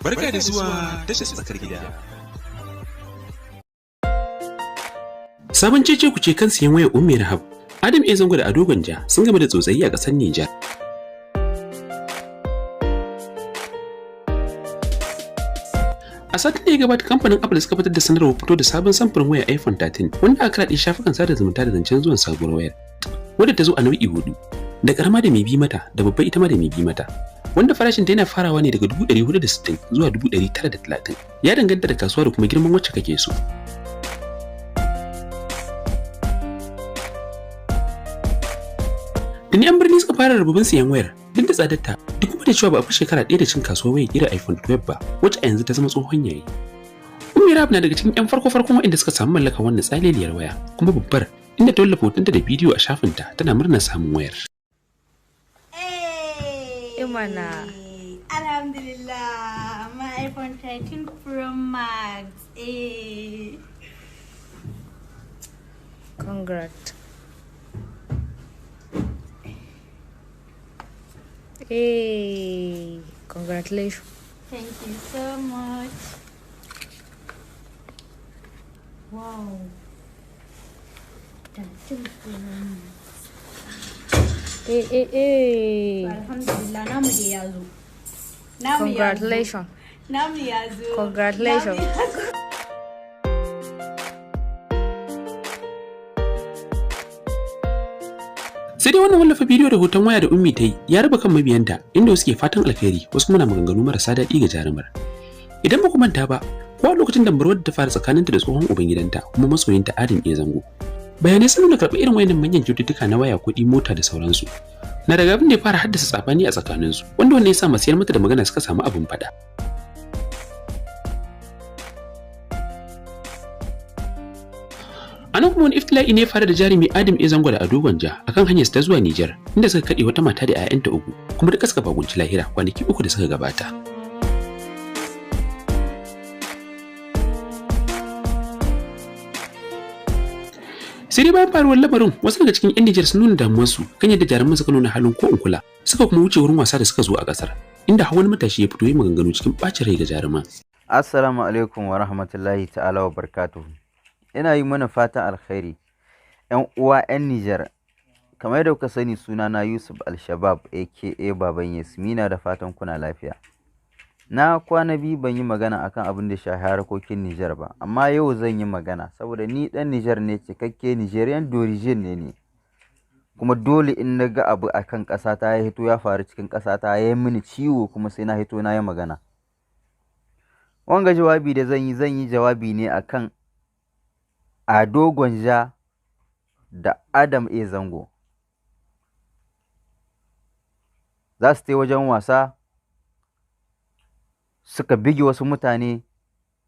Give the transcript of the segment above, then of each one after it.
Barka da zuwa tashar tsakar gida. Sabon cece kuce kan siyan wayar Ummi Rahab. Adam A. Zango da Ado Gwanja sun game da tsotsayi a ƙasar Nijar. A satin da ya gabata, kamfanin Apple suka fitar da sanarwar fito da sabon samfurin wayar iPhone 13, wanda aka raɗe shafukan sada zumunta da zancen zuwan sabuwar wayar, wadda ta zo a nau'i hudu, da karama da mai bi mata da babba ita ma da mai bi mata, wanda farashin ta yana farawa ne daga 460 zuwa 930, ya danganta da kasuwa da kuma girman wacce kake so. Tuni 'yan birni suka fara rububin siyan wayar duk da tsadarta, duk kuma da cewa ba a fi shekara 1 da cin kasuwar wayar kira iPhone 12 ba, wacce a yanzu ta zama tsohon yayi. Ummi Rahab na daga cikin 'yan farko-farkon waɗanda suka samu mallakar wannan tsaleliyar waya, kuma babbar, inda ta wallafa hotonta da bidiyo a shafinta tana murnar samun wayar. Imana. Alhamdulillah, my iPhone 13 Pro Max. Eh. Congrats. Hey, congratulations. Thank you so much. Wow. 13 Pro Max. Hey, hey, hey. Alhamdulillah, namu dai ya zo. Namu ya zo. Congratulations. Namu ya zo. Congratulations. Namu ya zo. Sai dai wannan wallafa bidiyo da hoton waya da Ummi ta yi ya raba kan mabiyanta, inda wasu ke fatan alkhairi, wasu kuma na maganganu marasa daɗi ga jarumar. Idan ba ku manta ba, ko a lokacin dambarwar da ta fara tsakaninta da tsohon ubangidanta kuma masoyinta Adam A. Zango, bayanai sun nuna karɓar irin wayannan manyan kyaututtuka na waya, kuɗi, mota da sauransu na daga abin da ya fara haddasa tsafani a tsakaninsu, wanda wannan ya sa masu yar mata da magana suka samu abin faɗa. A nan kuma wani iftila'i ne ya faru da jarumi Adam A. Zango da Ado Gwanja akan hanyar su ta zuwa Nijar, inda suka kaɗe wata mata da 'ya'yanta uku, kuma duka suka bagunci lahira kwanaki 3 da suka gabata. Sai dai bayan faruwar lamarin, wasu daga cikin 'yan Nijar sun nuna damuwarsu kan yadda jaruman suka nuna halin ko in kula, suka kuma wuce wurin wasa da suka zo a kasar, inda har wani matashi ya fito yi maganganu cikin ɓacin rai ga jaruman. Assalamu alaikum wa rahmatullahi ta'ala wa barkatuhu. Ina yi mana fatan alkhairi. ‘Yan uwa ‘yan Nijar, kamar yadda kuka sani, suna na Yusuf Al-Shabab aka Baban Yasmina, da fatan kuna lafiya. Na kwana biyu ban yi magana akan abin da shafi harkokin Nijar ba, amma yau zan yi magana saboda ni ɗan Nijar ne cikakke, Nigerian d'origine ne. Kuma dole in na ga abu akan ƙasa ta ya hito ya faru cikin ƙasa ta ya yi mini ciwo, kuma sai na hito na yi magana. Wanga jawabi da zan yi, zan yi jawabi ne akan Ado Gwanja da Adam A. Zango. Za su wajen wasa suka bige wasu mutane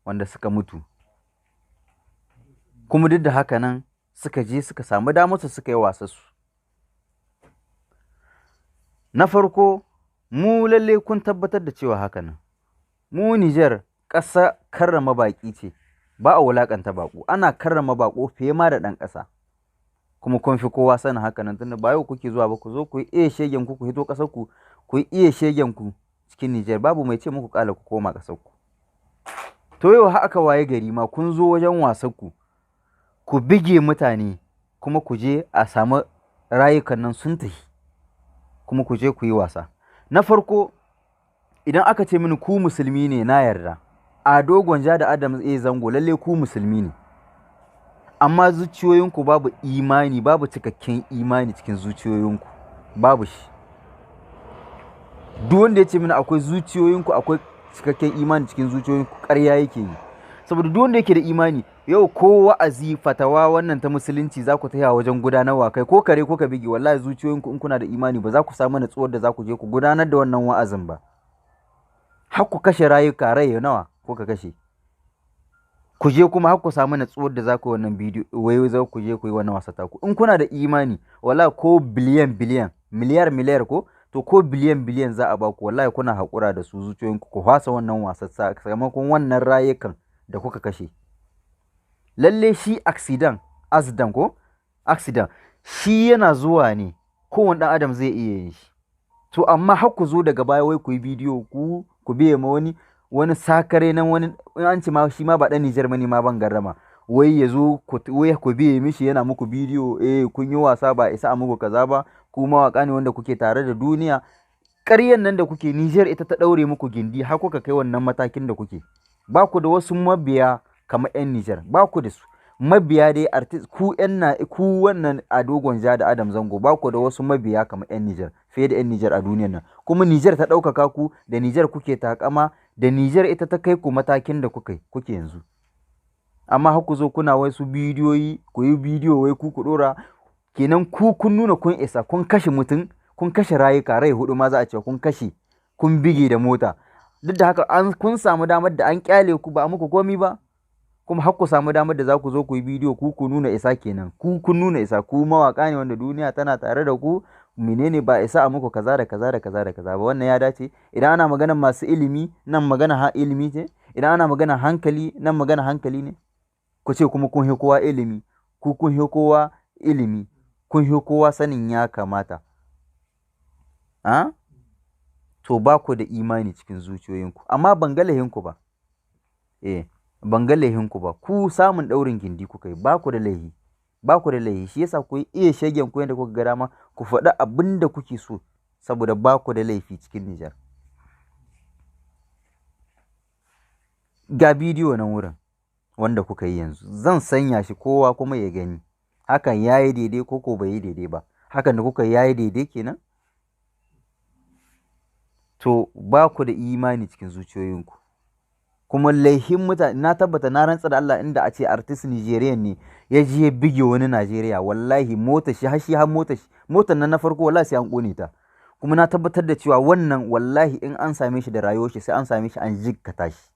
wanda suka mutu. Kuma duk da haka nan suka je suka samu damar su suka yi wasarsu. Na farko, mu lalle kun tabbatar da cewa haka nan. Mu Nijar ƙasa karrama baƙi ce. Ba a wulaƙanta baƙo, ana karrama baƙo fiye ma da ɗan ƙasa. Kuma kun fi kowa sanin haka nan, tunda ba yau kuke zuwa ba, ku zo ku yi iya shegen ku, ku hito ƙasar ku, ku yi iya shegen ku cikin Nijar, babu mai ce muku ƙala ku koma ƙasar ku. To yau har aka waye gari ma kun zo wajen wasan ku, ku bige mutane, kuma ku je a samu rayukan nan sun tafi, kuma ku je ku yi wasa. Na farko, idan aka ce mini ku musulmi ne, na yarda. Ado Gwanja da Adam A. Zango, lalle ku musulmi ne, amma zuciyoyinku babu imani, babu cikakken imani cikin zuciyoyinku, babu shi. Duk wanda ya ce mini akwai zuciyoyinku, akwai cikakken imani cikin zuciyoyinku, ƙarya yake yi. Saboda duk wanda yake da imani yau, ko wa'azi fatawa wannan ta musulunci za ku taya wajen gudanarwa, kai ko kare ko ka bige, wallahi zuciyoyinku in kuna da imani ba za ku samu natsuwar da za ku je ku gudanar da wannan wa'azin ba. Har ku kashe rayuka, rai nawa ko ka kashe, ku je kuma har ku samu natsuwar da za ku yi wannan bidiyo, wai za ku je ku yi wannan wasa taku. In kuna da imani, wallahi ko biliyan biliyan, miliyar miliyar, ko to ko biliyan biliyan za a ba ku, wallahi kuna haƙura da su zuciyoyinku ku fasa wannan wasa sakamakon wannan rayukan da kuka kashe. Lalle shi accident, accident ko accident shi yana zuwa ne, kowane ɗan adam zai iya yin shi. To amma har ku zo daga baya wai ku yi bidiyo, ku biye ma wani. Wani sakare nan, wani an ce ma shi ma ba dan Nijar bane ma, ban garrama. Wai ya zo, wai ku biye mishi, yana muku bidiyo, eh, kun yi wasa, ba isa a muku kaza ba, ku mawaka ne wanda kuke tare da duniya. Ƙaryan nan da kuke, Nijar ita ta ɗaure muku gindi har kuka kai wannan matakin da kuke. Ba ku da wasu mabiya kamar 'yan Nijar, ba ku da su mabiya dai artist ku 'yan na ku. Wannan Ado Gwanja da Adam Zango, ba ku da wasu mabiya kamar 'yan Nijar, fiye da 'yan Nijar a duniyar nan. Kuma Nijar ta ɗaukaka ku, da Nijar kuke takama, da Nijar ita ta kai ku matakin da kuke yanzu. Amma har ku zo kuna wasu bidiyoyi, ku yi bidiyo wai ku ku ɗora, kenan ku kun nuna kun isa. Kun kashe mutum, kun kashe rayuka, rai hudu ma za a ce kun kashe, kun bige da mota. Duk da haka an kun samu damar da an kyale ku, ba a muku komi ba. Kuma har ku samu damar da za ku zo ku yi bidiyo, ku ku nuna isa, kenan ku kun nuna isa, ku mawaka ne wanda duniya tana tare da ku, menene, ba isa a muku kaza da kaza da kaza da kaza ba. Wannan ya dace? Idan ana magana masu ilimi, nan magana ha ilimi ce. Idan ana magana hankali, nan magana hankali ne. Ku ce kuma kun hi kowa ilimi, ku kun hi kowa ilimi, kun hi kowa sanin ya kamata. A to, ba ku da imani cikin zuciyoyinku. Amma ban ga laihinku ba, eh, ban ga laihinku ba. Ku samun ɗaurin gindi kuka yi, ba ku da laihi, ba ku da laihi. Shi yasa ku iya shegen ku yadda kuka ga dama, ku faɗi abin da kuke so, saboda ba ku da laifi cikin Nijar. Ga bidiyo nan wurin wanda kuka yi yanzu, zan sanya shi kowa kuma ya gani. Hakan ya yi daidai ko ko bai yi daidai ba? Hakan da kuka yi ya yi daidai kenan? To, ba ku da imani cikin zuciyoyinku. Kuma laihin mutane, na tabbata, na rantsa da Allah, inda a ce artist Nigerian ne ya je ya bige wani Najeriya, wallahi mota shi har shi har mota shi, motar nan na farko, wallahi sai an kone ta. Kuma na tabbatar da cewa wannan, wallahi in an same shi da rayuwar shi, sai an same shi an jikkata shi.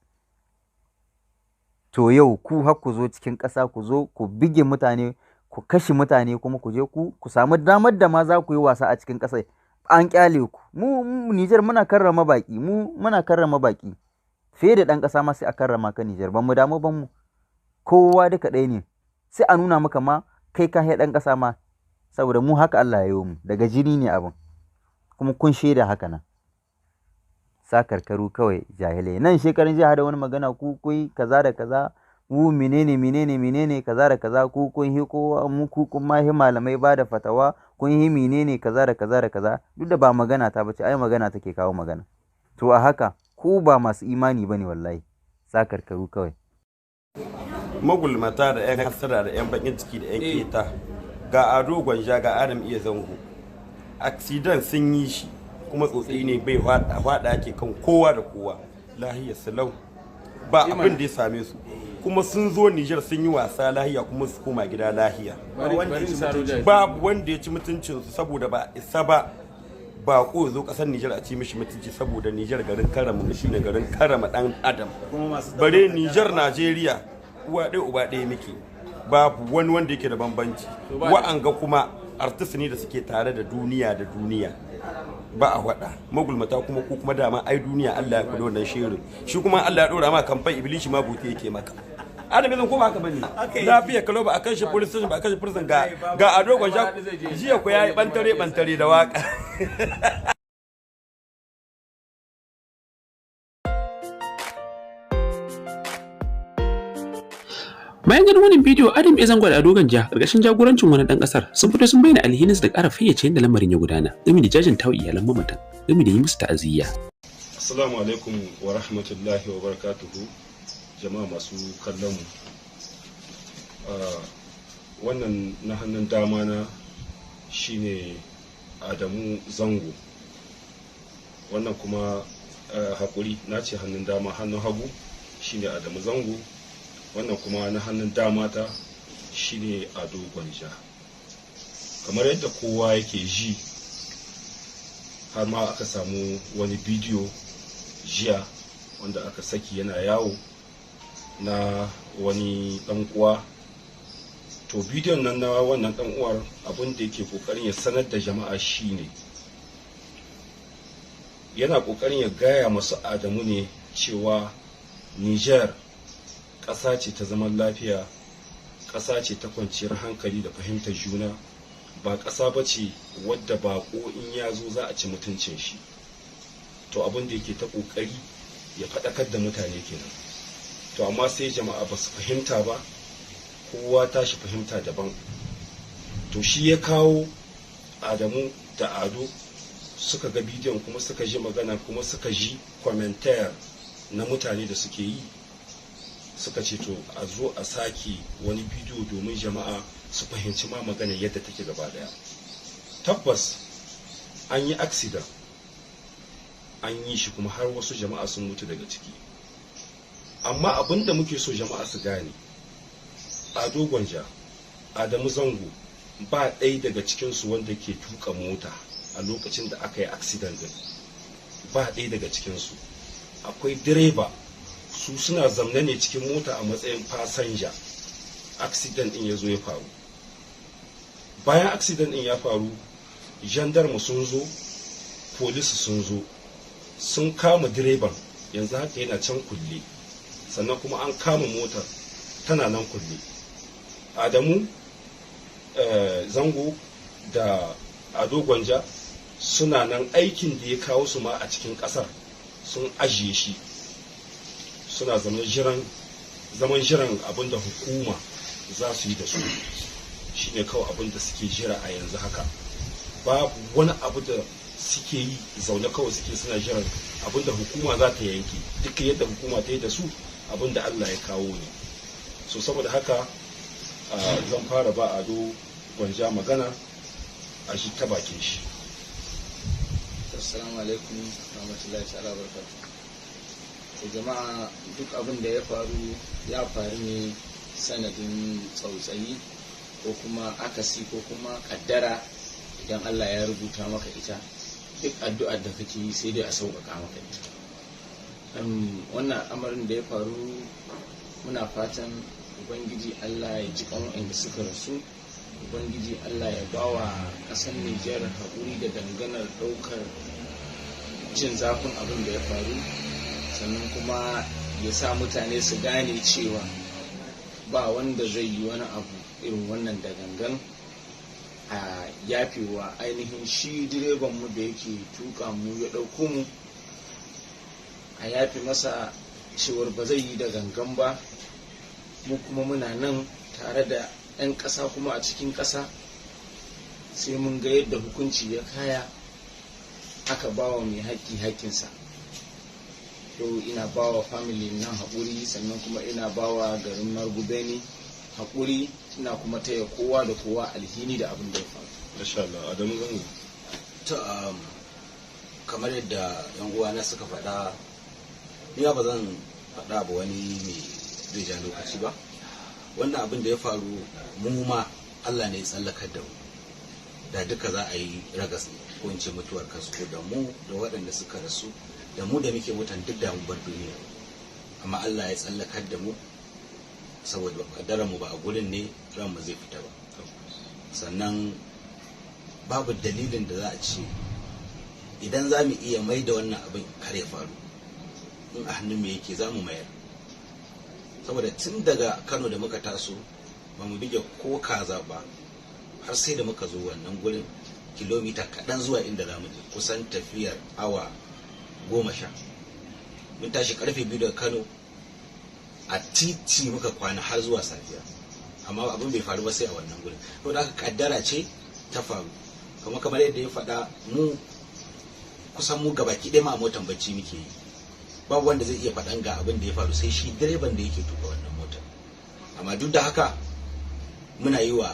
To, yau ku har ku zo cikin ƙasa, ku zo ku bige mutane, ku kashe mutane, kuma ku je ku samu damar da ma za ku yi wasa a cikin ƙasar, an kyale ku. Mu Nijar muna karrama baki, mu muna karrama baki fiye da ɗan ƙasa ma. Sai a karrama ka Nijar, ban mu damu ban mu, kowa duka ɗaya ne. Sai a nuna maka ma kai ka ɗan ƙasa ma, saboda mu haka Allah ya yi mu, daga jini ne abin. Kuma kun shaida haka nan. Sakarkaru kawai, jahilai. Nan shekarun jiya da wani magana, ku kuyi kaza da kaza, mu menene menene menene, kaza da kaza, ku kun hi kowa, mu ku kun ma hi malamai ba da fatawa, kun hi menene, kaza da kaza da kaza. Duk da ba magana ta bace, ai magana take kawo magana. To, a haka ku ba masu imani bane wallahi, sakarkaru kawai. Magulmata da 'yan hasara da 'yan bakin ciki da 'yan keta, ga Ado Gwanja, ga Adam A Zango, accident sun yi shi kuma tsotsi ne bai hwada ake kan kowa da kowa. Lahiya salau, ba abin da ya same su. Kuma sun zo Nijar sun yi wasa lahiya, kuma su koma gida lahiya. Babu wanda ya ci mutuncinsu, saboda ba isa ba bako zo kasar Nijar a ci mishi mutunci, saboda Nijar garin karama shi ne, garin karama dan adam. Bare Nijar Najeriya, uwa ɗaya uba ɗaya muke, babu wani wanda yake da bambanci. Wa'anga kuma artist ne da suke tare da duniya da duniya, ba a faɗa. Magulmata kuma, ku kuma dama ai duniya Allah ya kula wannan shirin shi, kuma Allah ya dora ma kamfan ibilishi ma bute yake maka. Adam yanzu ko ba haka bane? Lafiya kalau, ba a kan shi police station, ba a kan shi prison. Ga Ado Gwanja jiya ko yayi bantare bantare da waka. Bayan ganin wannan bidiyo, Adam A Zango da Ado Gwanja karkashin jagorancin wani dan kasar sun fito sun bayyana alhininsu da ƙara fayyace yadda lamarin ya gudana, game da jajanta wa iyalan mamatan, game da yi musu ta'aziyya. Assalamu alaikum wa rahmatullahi wa barakatuhu, jama'a masu kallon mu. Wannan na hannun dama na shine Adamu Zango. Wannan kuma, hakuri, na ce hannun dama, hannun hagu shine Adamu Zango. Wannan kuma na hannun dama ta shine Ado Gwanja. Kamar yadda kowa yake ji, har ma aka samu wani bidiyo jiya wanda aka saki yana yawo na wani dan uwa. To, bidiyon nan na wannan dan uwar, abin da yake kokarin ya sanar da jama'a shine yana kokarin ya gaya masu Adamu ne cewa Niger ƙasa ce ta zaman lafiya, ƙasa ce ta kwanciyar hankali da fahimtar juna, ba ƙasa ba ce wadda baƙo in ya zo za a ci mutuncin shi. To, abin da yake ta ƙoƙari ya faɗakar da mutane kenan. To amma sai jama'a ba su fahimta ba, kowa tashi fahimta daban. To shi ya kawo Adamu da Ado suka ga bidiyon, kuma suka ji magana, kuma suka ji commentaire na mutane da suke yi, suka ce to a zo a sake wani bidiyo domin jama'a su fahimci ma magana yadda take gaba daya. Tabbas an yi accident, an yi shi, kuma har wasu jama'a sun mutu daga ciki. Amma abin da muke so jama'a su gane, Ado Gwanja, Adamu Zango, ba ɗaya daga cikinsu wanda ke tuka mota a lokacin da aka yi accident din, ba ɗaya daga cikinsu. Akwai direba, su suna zamne ne cikin mota a matsayin fasinja. Accident din ya zo ya faru. Bayan accident din ya faru, gendarme sun zo, polisi sun zo, sun kama direban, yanzu haka yana can kulle. Sannan kuma an kama motar, tana nan kulle. Adamu Zango da Ado Gwanja suna nan, aikin da ya kawo su ma a cikin kasar sun ajiye shi, suna zaman jiran abin da hukuma za su yi da su. Shine kawai abin da suke jira a yanzu haka. Babu wani abu da suke yi, zaune kawai suke suna jiran abin da hukuma za ta yanke. Duk yadda hukuma ta yi da su, abin da Allah ya kawo ne. So saboda haka zan fara ba Ado Gwanja magana a shi ta bakin shi. Assalamu alaikum rahmatullahi ta'ala barakatuh. To jama'a, duk abin da ya faru ya faru ne sanadin tsautsayi ko kuma akasi ko kuma kaddara. Idan Allah ya rubuta maka ita, duk addu'ar da kake yi sai dai a sauƙaƙa maka ita. Wannan amarin da ya faru, muna fatan Ubangiji Allah ya ji kan waɗanda suka rasu, Ubangiji Allah ya bawa ƙasar Nijar haƙuri da danganar ɗaukar jin zafin abin da ya faru, sannan kuma ya sa mutane su gane cewa ba wanda zai yi wani abu irin wannan da gangan. A yafewa ainihin shi direban mu da yake tuka mu ya ɗauko mu, a yafe masa cewar ba zai yi da gangan ba. Mu kuma muna nan tare da 'yan ƙasa, kuma a cikin ƙasa sai mun ga yadda hukunci ya kaya, aka bawa mai haƙƙi haƙƙinsa. To ina bawa family nan haƙuri, sannan kuma ina bawa garin Margubeni haƙuri, ina kuma taya kowa da kowa alhini da abin da ya faru. Masha Allah. Adamu Zango. To kamar yadda yan uwana suka faɗa, ni ba zan faɗa ba wani mai zai ja lokaci ba. Wannan abin da ya faru, mu ma Allah ne ya tsallakar da mu. Da duka za a yi ragas ne, ko in ce mutuwar kasko, da mu da waɗanda suka rasu, da mu da muke mutan, duk da mu bar duniya. Amma Allah ya tsallakar da mu saboda kaddarar mu ba a gurin ne ranmu zai fita ba. Sannan babu dalilin da za a ce idan za mu iya mai da wannan abin kar ya faru, in a hannun mu yake za mu mayar. Saboda tun daga Kano da muka taso ba mu bige ko kaza ba har sai da muka zo wannan gurin, kilomita kaɗan zuwa inda za mu je, kusan tafiyar awa 10. Mun tashi karfe 2 daga Kano, a titi muka kwana har zuwa safiya, amma abin bai faru ba sai a wannan gurin. Saboda haka kaddara ce ta faru. Kuma kamar yadda ya faɗa, mu kusan mu gabaki ɗaya ma a motan bacci muke yi. Babu wanda zai iya faɗan ga abin da ya faru sai shi direban da yake tuka wannan motar. Amma duk da haka muna yi wa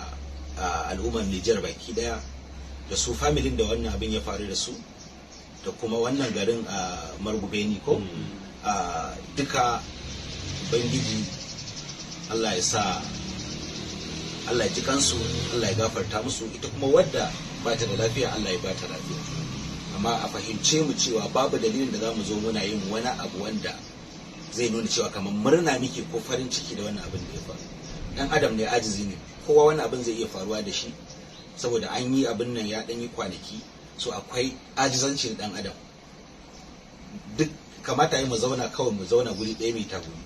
al'ummar Nijar baki ɗaya, da su familin da wannan abin ya faru da su, da kuma wannan garin a Margubeni ko duka, Ubangiji Allah ya sa Allah ya ji kansu, Allah ya gafarta musu. Ita kuma wadda ba ta da lafiya, Allah ya ba ta lafiya. Amma a fahimce mu cewa babu dalilin da za mu zo muna yin wani abu wanda zai nuna cewa kamar murna muke ko farin ciki da wannan abin da ya faru. Dan adam ne, ajizi ne, kowa wani abin zai iya faruwa da shi. Saboda an yi abin nan ya dan yi kwanaki, so akwai ajizanci na dan adam. Duk kamata yi mu zauna kawai, mu zauna guri ɗaya mai tagumi.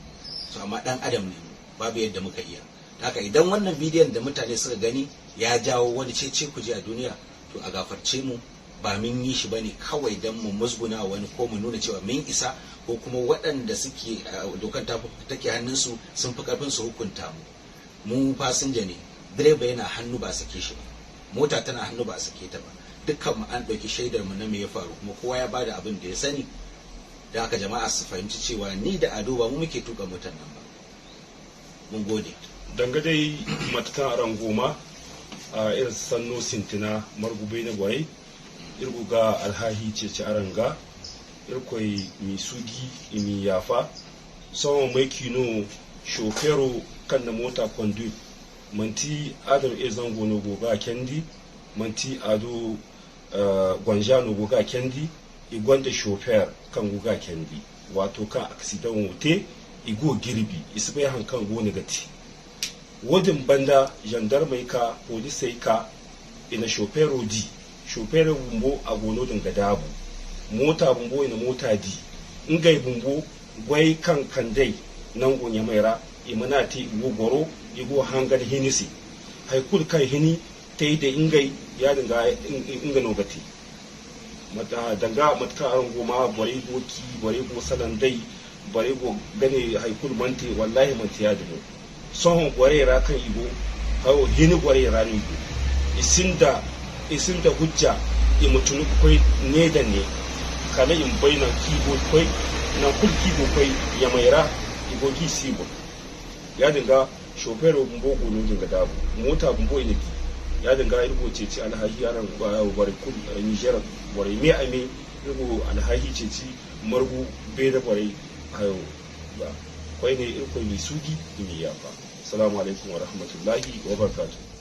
So amma dan adam ne, babu yadda muka iya. Haka idan wannan bidiyon da mutane suka gani ya jawo wani cece kuje a duniya, to a gafarce mu. Ba mun yi shi bane kawai don mu musguna wani ko mu nuna cewa mun isa, ko kuma waɗanda suke dokar take hannunsu sun fi karfin su hukunta mu. Mu fasinja ne, direba yana hannu ba sake shi ba, mota tana hannu ba sake ta ba. Dukkan mu an ɗauki shaidar mu na me ya faru, kuma kowa ya bada abin da ya sani. Da haka jama'a su fahimci cewa ni da Ado ba mu muke tuka motar nan ba. Mun gode. Dangadai matakan aran goma a irin sanno sintina margube na gwarai irguga alhahi cece aranga irkoi misugi imi yafa saman mai kino shofero kan na mota conduit manti Adam E Zango no goga kendi, manti Ado Gwanja no goga kendi, igwanda shofer kan goga kendi, wato kan accident wote igo girbi isbai hankan go gati wodin banda gendarme ka police ka ina shofero di shofero bumbo a gono dinga dabu mota bumbo ina mota di ngai bumbo gwai kan kandai nan gonya maira imana ti igo goro igo hangar hinisi haikul kan hini ta yi da ingai ya dinga inga nogati mata danga matka aran goma bare go ki bare go salandai bare go gane haikul mante wallahi mante ya dubo sohon gware ra kan igo hawo hini gware ra ni igo isinda isinda hujja i mutunu koi ne da ne kala in baina kibo koi na kul kibo koi ya maira igo gi sibo ya dinga shofero bumbo gono dinga dabu mota bumbo iniki ya dinga irgo ceci alhahi yaran bare kul Niger bare me ame irgo alhahi ceci margu be da bare hayo ba kwai ne irko mi sugi mi yafa. Assalamu alaikum wa rahmatullahi wa barakatuh.